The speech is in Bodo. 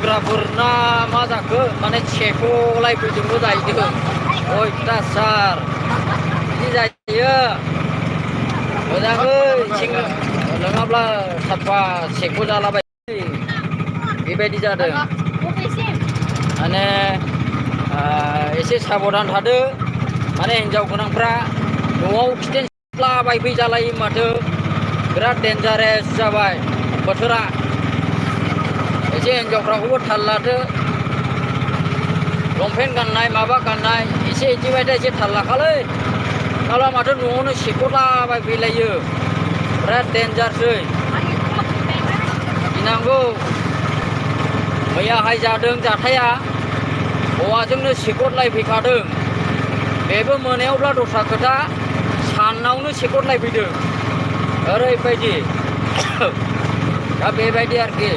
लोंग्राफोरना मा जाखो माने सेख'लायफैदोंबो जाहैदों अयथासार बिदि जायो मोजाङै लोङाब्ला साफा सेख' जालाबाय बेबायदि जादों माने एसे साबधान थादो माने हिनजाव गोनांफ्रा न'आव खिथेन सिख्लाबायफै जालायो माथो बिराद डेन्जारेस जाबाय बोथोरा एसे हिनजावफ्राखौबो थाल लादो लंपेन्ट गाननाय माबा गाननाय एसे इदिबायदा एसे थाल लाखालै माला माथो न'आवनो सेख'लाबायफैलायो बिराद डेन्जारसै गिनांगौ मैयाहाय जादों जाथाया हौवाजोंनो सेख'लायफैखादों बेबो मोनायावब्ला दस्रा खोथा सानावनो सेख'लायफैदों ओरैबायदि दा बेबायदि आरोखि